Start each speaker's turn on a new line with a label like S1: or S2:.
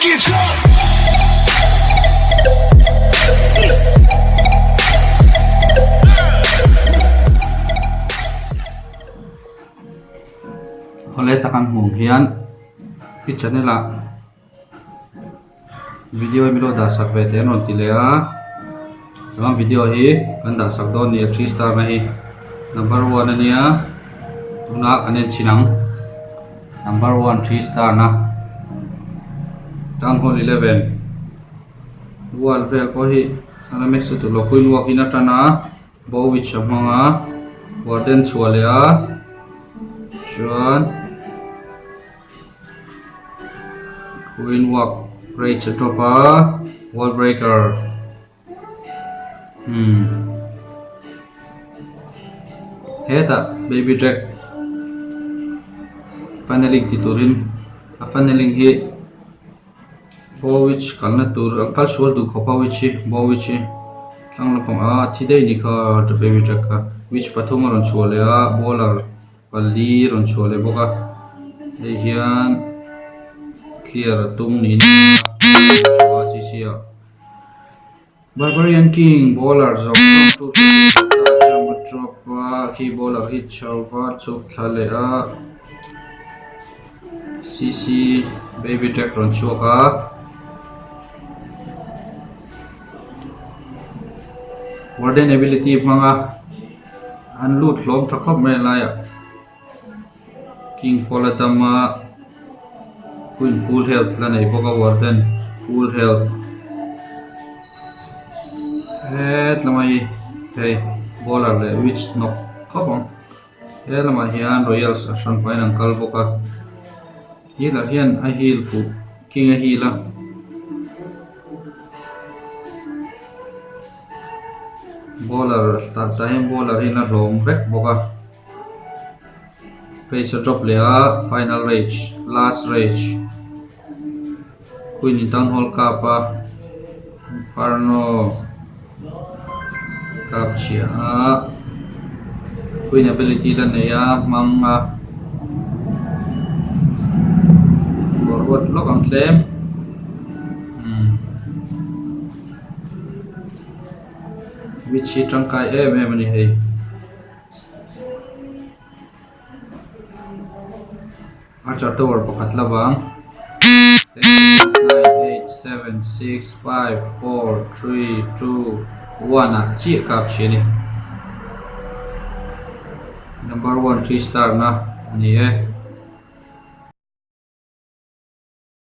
S1: fucking jump.
S2: Hawle tak an hmuh ang hian i channel ah video hi min lo dah sak ve teh an rawn ti leh a chuan video hi kan dah sak dawn a ni a three star na hi number one a nia tunah kan en chhin ang number one three star na town hall 11 wall vel pawh hi a la mess lutuk lo queen walk in a tan a Bowitch a hmang a warden chhuah leh a chuan. Queen walk rage a drop a wall breaker umm hetah baby jack funneling ti turin a funneling hi bowitch kalna tur an kal sual duh khawp a witch hi bowitch hi tlang lampang ah a thi daih a ni kha baby jack kha witch pathum a rawn chhuah leh a bowler. Pali rawn chhuah leh bawk a, hei hian clear a tum niin a lang a cc ah Barbarian King bowler zawng zawng chu a drop a khi bowler hi chho va chhuk thla leh a cc baby track rawn chhuak a. Warden ability hmanga. An lut hlawm tha khawp mai a laiah king pawl a dam a queen full health la nei bawk a warden full health het lamah hi hei bowler leh witch hnawk khawp ang he lamah hian royals a hran pahin an kal bawk a healer hian a heal fuh king a heal a. Bowler tah tah hian bowler hi a hlawm vek bawk a page a drop leh a final rage last rage queen in town hall cup a inferno cup chhia a queen ability la nei a hmang a ruat lawk ang tlem umm. Witch hi tangkai em em a ni hei. Archer tower pakhat la vang 9 8 7 6 5 4 3 2 1 ah chiah kap thin a ni. Number 1 3 star na a ni e.